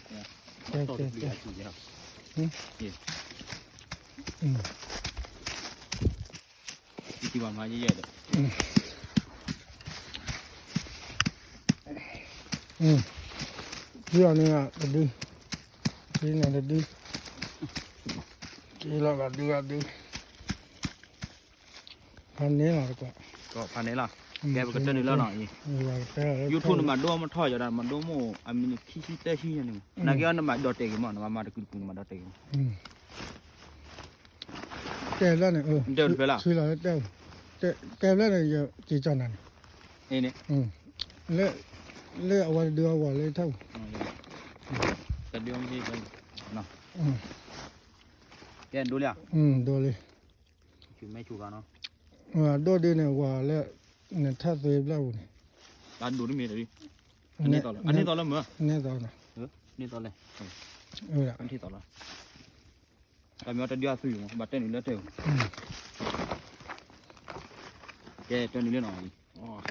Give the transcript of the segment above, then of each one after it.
ကဲ ကဲ ကဲ ဟွန်း ယ ယ ယ ယ ယ န့ၣ်တဒု, ယ န့ၣ်တဒု, ယ လီၤဂာ်ဒု ဂာ်ဒု, ဖးန့ၣ်လီၤတကး, ဖးန့ၣ်လီၤ, ကဲ ပကတၢၢ်နုာ်လၢနီၤ, ယ YouTube န့ၣ် မၤဒိၣ်မးထီၣ်ယီၤဒၣ် မၤဒိၣ်မး အမံးနံးခံဆံတၢဆံညါန့ၣ်မး, နာ်က့အီၤ နမၤဒိးတဲာ်က့ၤမး နမၤမၤတကုာ်တကုာ် နမၤဒိးတဲာ်က့ၤမး, တဲဖျၢၣ်န့ၣ်, တဲဖျၢၣ်န့ၣ် ယက့ၤကၠီနၤန့ၣ်, လၢအဝဲတဒုအဂီၢ်လၢထီၣ်, တဒုအဂီၢ်, ကဲ ဒိလံ, ဒိလံ, ဒိဒုန့ၣ် အဝဲလၢ နထၣ်သွ့ဖျၢၣ်ပူၤန့ၣ်, အဒိတမ့ၢ်, အန့ၢ်သီလၢမ့ၢ်, န့ၢ်သီလီၤ, န့ၢ်သီလီၤ, န့ၢ်သီလီၤ, တၢ်မ့ၢ်တဒုအသွံၣ်မး ဘၣ်တဲနုာ်လၢတဲာ်, ကဲ တဲနုာ်လၢနီၤ,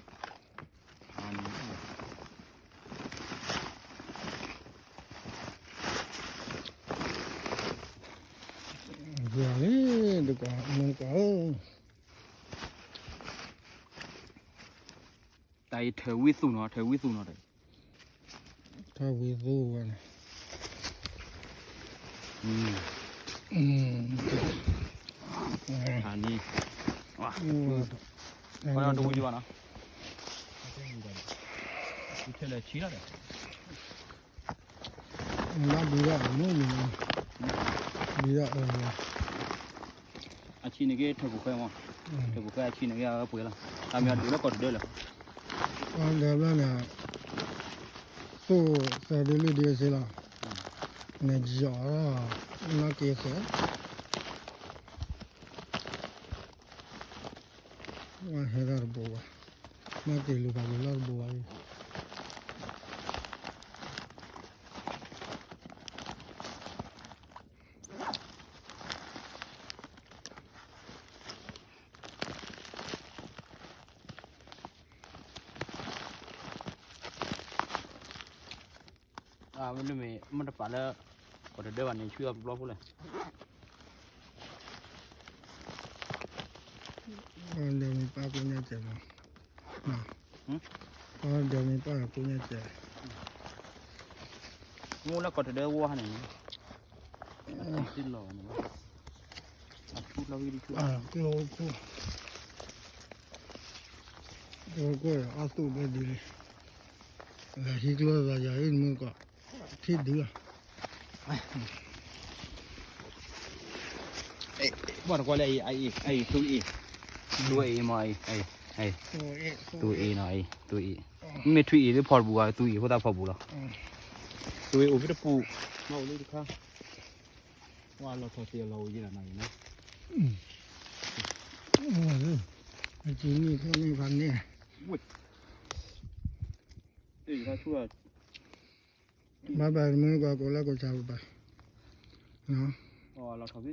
ယၤလံ, တကး မ့ၢ်တကးဧၢ, တၢ်အံၤထၢၣ်ဝံသူၣ်နီၤ ထၢၣ်ဝံသူၣ်နီၤ, ထၢၣ်ဝံသူၣ်ဝဲန့ၣ်, အန့ၣ်, တဝံယဘၣ်နီၤ, ထဲလဲၣ်ဆံးလီၤဒီး ဘၣ်ဒုးဒၣ်အမုၢ်နံၤ, ဒုးဒၣ်အၢ, အဆံးန့ၣ်က့ထၢၣ်ပူၤခွဲမး, ထၢၣ်ပူၤခွဲအဆံးန့ၣ်က့အပှဲၤလီၤ, တၢ်မ့ၢ်အဒိးလၢကီၢ်တဒၢလၢ, အဒၢဘျီန့ၣ်, သိၣ်သၢဒုလွံၢ်ဒုစ့လီၤ, နယီၤ, နီၢ်က့သၢ ဝဲဟဲဒၣ်တဘိဘၣ်, မ့ၢ်က့ၤလူၤဖးက့ၤလီၢ်တဘိဘၣ်အံၤ, မ့တမ့ၢ် မ့ၢ်တပာ်လၢ ကီၢ်တဒၢဘၣ်န့ၣ် ဆှံအီၤတဘျီဖိလဲၣ်, ဒီးမ့ၢ်ပၢ်ကိးညါစဲးလီၤ, ဒီးမ့ၢ်ပၢ်ကိးညါစဲး, မ့ၢ်လၢကီၢ်တဒၢဝါန့ၣ်န့ၣ်, အထံၣ်တလီၤန့ၣ်, အထူၣ်လီၤဝံၤဒ်ဆူၣ်, ကျိခိၣ်, ကျိခိၣ်အသူၣ်ဘၣ်ဒ်လံ, ဟံးကျိသးယၤအံၤမ့ၢ်ကီး, ထံၣ်ဒုလီၤ, ဘၣ်တကွၢ်လၢအံၤ, အံၤ, အံၤ, သူအံၤ, သူအံၤမးအံၤ, သူအံၤနီၤအံၤ, သူအံၤ, မ့ၢ်ထွံၣ်အံၤလၢဖီတပူၤဘၣ်, သူအံၤဖိသၣ်ဖီပူၤလီၤ, သူအံၤအိၣ်ဖဲတပူၤ, မ့ၢ်အိၣ်လၢတခါ, ဝါလီၤထီၣ်သ့ၣ်လီၤအိၣ်ယဲၢ်နီၤ, အကံနံၣ်ထီၣ်န့ၢ်ဖးန့ၢ်, ဘၣ်ဘၣ် မ့ၢ်ကီးကိးလၢကိးဆၢဘၣ်, လီၤထီၣ်ဖဲ